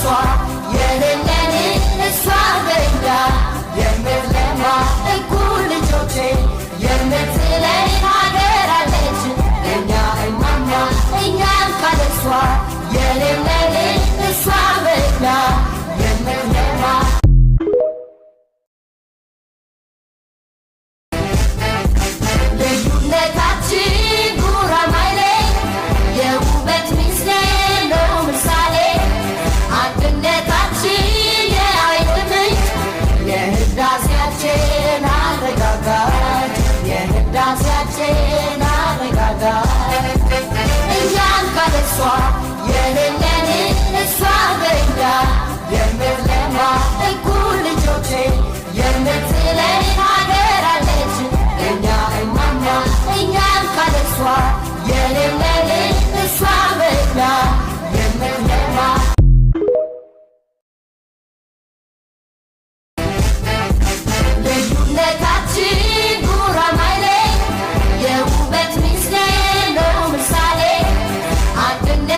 ካለሷ የሌለን እሷ በኛ የምትለማ እኩል ልጆቼ የምትለን ሀገር አለች እኛ እማማ እኛም ካለሷ የሌለን እሷ በኛ የምትለማ። ልዩነታችን ጉራማይሌ የውበት ሚስጥር ነው ምሳሌ አንድነታችን የኃይል ምንጭ የህዳሴያችን አረጋጋጭ የህዳሴያችን አረጋጋጭ እኛም ካለሷ የሌለን እሷ በኛ የምትለማ እኩል ልጆቼ የምትለን ሀገር አለች እኛ እማማ እኛም ካለሷ የሌለን።